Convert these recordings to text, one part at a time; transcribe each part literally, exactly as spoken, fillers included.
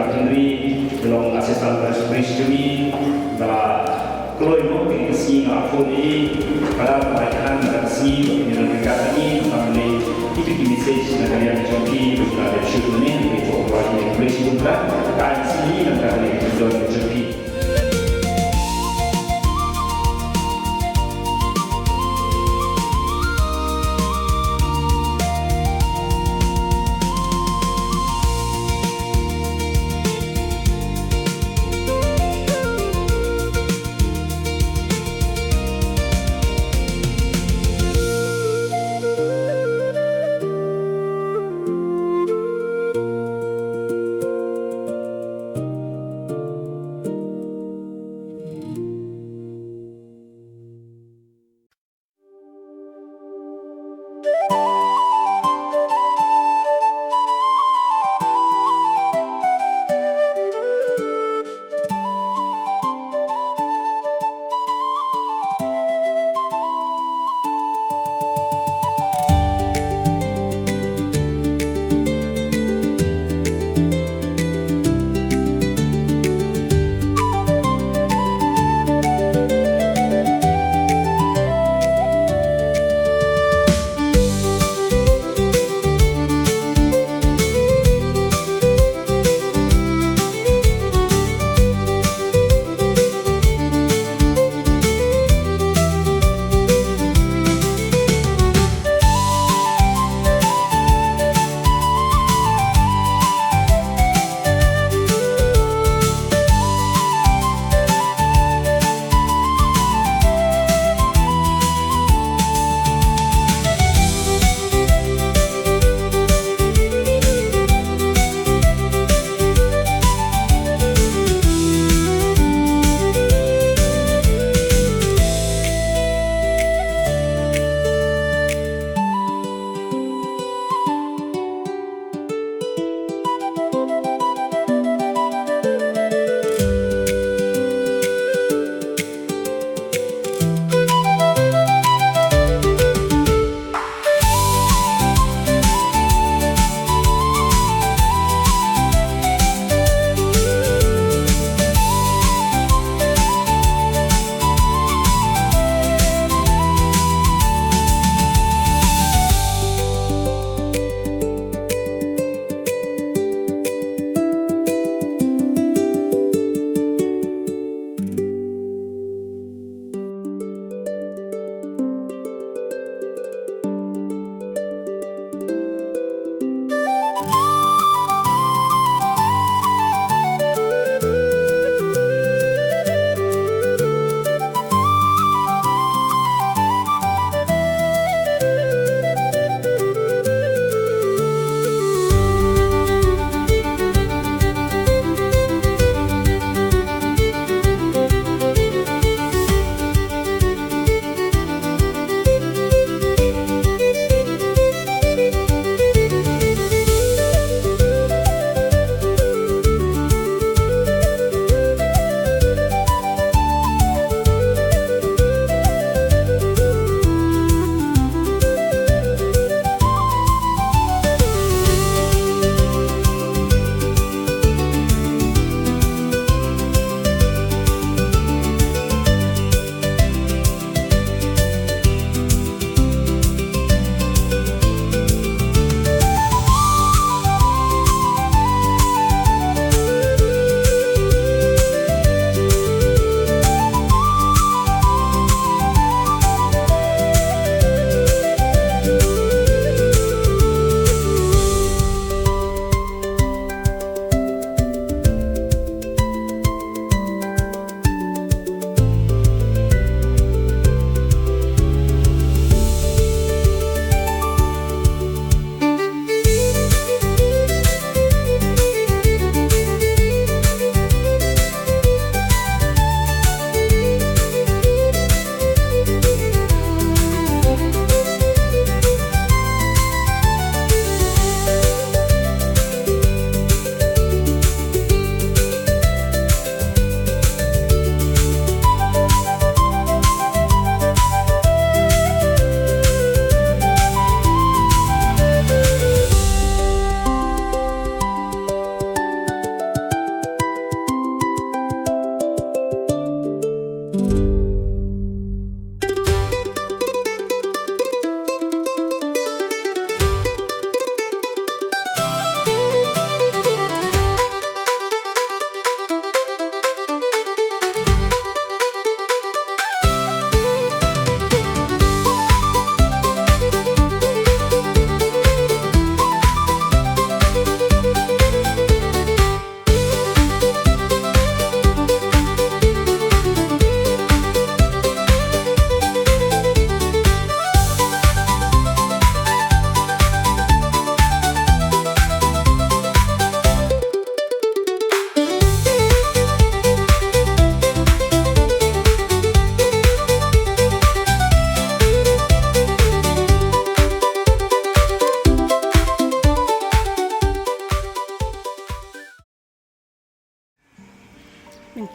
Rap Hynrei, ka long Assistant Vice President jong ngi, ka la kloi mo, ka sngi nga la phone ïa i, ka la ka la ïa ka sngi, ka ngi nang ka ka sngi, ka ngi, itu ki message na ka liang jong phi, ka la dep shoot ne, ka i to ka la ki message jong ka, ka sngi na ka liang jong phi.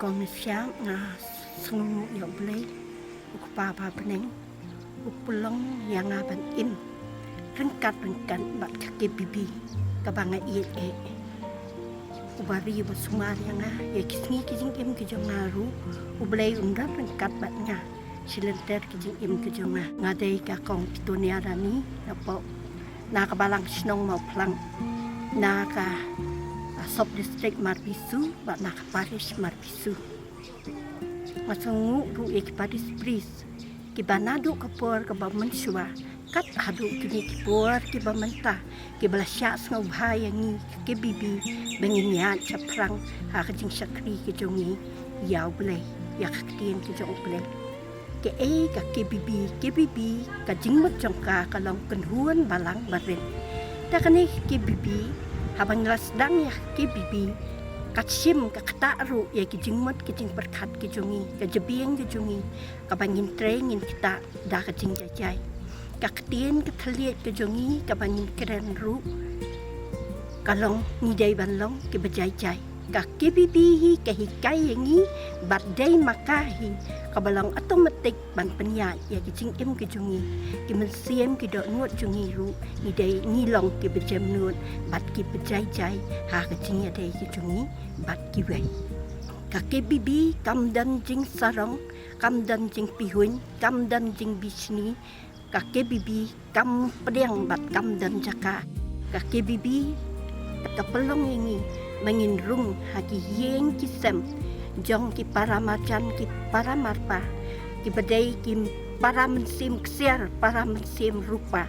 Ong Mynsiem, nga sngewnguh ïa U Blei, U Kpa ba ha bneng, u pynlong ïa nga ban im ryngkat ryngkat bad ka K B B kaba nga ïeit eh. Uba ri uba sumar ïa nga ïa ki sngi ki jingim ki jong nga ruh, U Blei un don ryngkat bad nga shi lynter ki jingim ki jong nga. Nga dei ka Kong Pitonia Rani, nga pop na ka Balang Shnong Mawphlang, na ka, ah, Sub District Marbisu bad na ka Parish Marbisu. Nga sngewnguh ruh ïa ki Parish Priest kiba naduh ka por kaba mynshuwa kat haduh kine ki por kiba mynta, kiba la shah sngewbha ïa ngi ka K B B ba ngin ïaid shaphrang ha ka jingshakri ka jong ngi ïa U Blei, ïa ka ktien ka jong U Blei. Kaei ka K B B? K B B ka jingmut jong ka ka long kynhun balang barit. Te kane ka K B B, haba ngi la sdang ïa ka K B B, ka shim ka ktah ruh ïa ki jingmut ki jingpyrkhat ki jong ngi, ka jabieng ka jong ngi, kaba ngin trei ngin ktah da ka jingjai jai. Ka ktien ka thylliej ka jong ngi kaba ngin kren ruh ka long ngi dei ban long kiba jai jai. Ka K B B hi ka hikai ïa ngi bad dei ma ka hi kaba long automatic ban pynïaid ïa ki jingim ki jong ngi, ki mynsiem ki dohnud jong ngi ruh, ngi dei ngi long kiba jemnud bad kiba jai jai ha ka jingïadei ki jong ngi bad kiwei. Ka K B B kam don jingsarong, kam don jingpihuiñ, kam don jingbishni. Ka K B B kam pdiang bad kam don jaka. Ka K B B ka pynlong ïa ngi ba ngin rung ha ki ïing ki sem jong ki para marjan ki para marpa, kiba dei ki para mynsiem ksiar, para mynsiem rupa.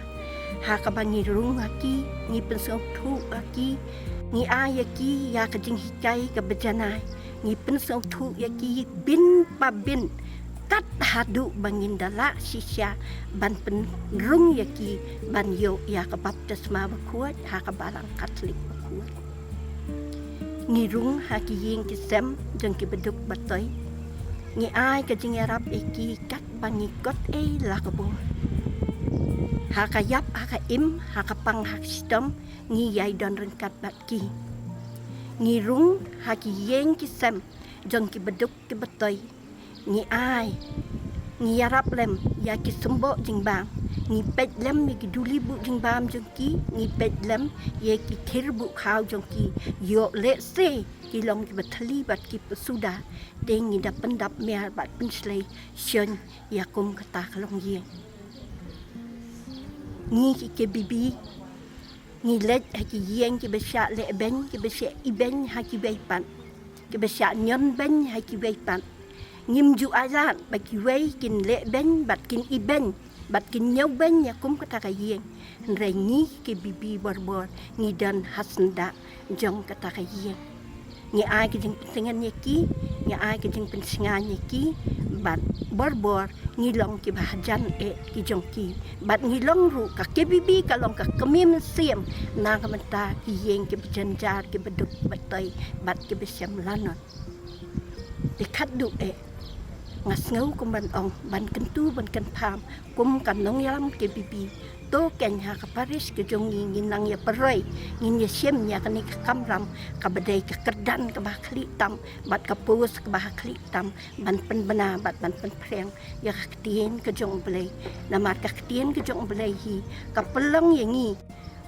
Ha kaba ngi rung ha ki, ngi pynsngewthuh ha ki, ngi ai ïa ki ïa ka jinghikai kaba janai, ngi pynsngewthuh ïa ki bynta bynta kat haduh ba ngin da lah shisha ban pynrung ïa ki ban ïoh ïa ka baptisma bakhuid ha ka Balang Katholik bakhuid. Ngi rung ha ki ïing ki sem jong ki baduk batoi. Ngi ai ka jingïarap ïa ki kat ba ngi kot ei la ka bor. Ha ka ïap, ha ka im, ha ka pang, ha ka shitom, ngi ïai don ryngkat bad ki. Ngi rung ha ki ïing ki sem jong ki baduk ki batoi. Ngi ai, ngi ïarap lem ïa ki symboh jingbam, ngi peit lem ïa ki duli buh jingbam jong ki, ngi peit lem ïa ki thir buh khaw jong ki. Ïoh lehse ki long kiba thylli bad kiba suda, te ngi da pyndap miar bad pynshlei shon ïa kum kata ka longïing. Ngi ki K B B ngi leit ha ki ïing kiba shah leh beiñ, kiba shah ibeiñ ha kiwei pat, kiba shah ñion beiñ ha kiwei pat. Ngim ju ailad ba kiwei kin leh beiñ bad kin ibeiñ bad kin ñiew beiñ ïa kum kata ka ïing. Hynrei ngi ki K B B borbor ngi don ha syndah jong kata ka ïing. Ngi ai ka jingpyntngen ïa ki, ngi ai ka jingpynshngaiñ ïa ki, bad borbor ngi long kiba hajan eh ki jong ki. Bad ngi long ruh, ka K B B ka long ka kmie mynsiem na ka bynta ki ïing kiba jynjar, kiba duk batoi bad kiba shem lanot. Te khadduh eh nga sngew kum ban ong, ban kyntu, ban kynpham kum ka nongïalam K B B. To keiñ ha ka parish ka jong ngi ngin nang ïa pyroi, ngin ïa shim ïa kane ka kamram kaba dei ka kyrdan kaba ha khlieh tam bad ka post kaba ha khlieh tam, ban pynbna bad ban pynphriang ïa ka ktien ka jong U Blei. Namar ka ktien ka jong U Blei hi ka pynlong ïa ngi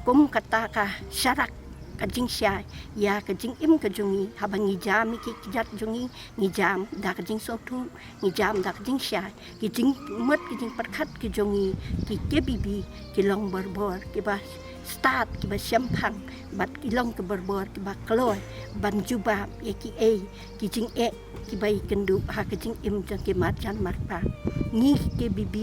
kum kata ka sharak, ka jingshai ïa ka jingim ka jong ngi. Haba ngi jam ïa ki kjat jong ngi, ngi jam da ka jingsngewthuh, ngi jam da ka jingshai. Ki jingmut ki jingpyrkhat ki jong ngi ki K B B ki long borbor kiba stad, kiba shemphang bad ki long ki borbor kiba kloi ban jubab ïa kiei ki jingeh kiba ïakynduh ha ka jingim jong ki marjan marpa. Ngi ki K B B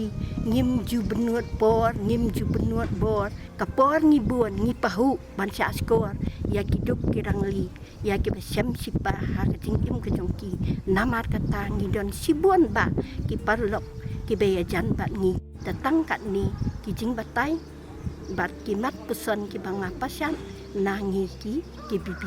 ngim ju bynnud por, ngim ju bynnud bor. Ka por ngi bun, ngi pahuh ban shah shkor ïa ki duk ki rangli, ïa kiba shem shipa ha ka jingim ka jong ki. Namar kata ngi don shibun bah ki paralok kiba ïajan bad ngi. Te tang katne ki jingbatai bad ki mat puson kiba nga pashat na ngi ki K B B.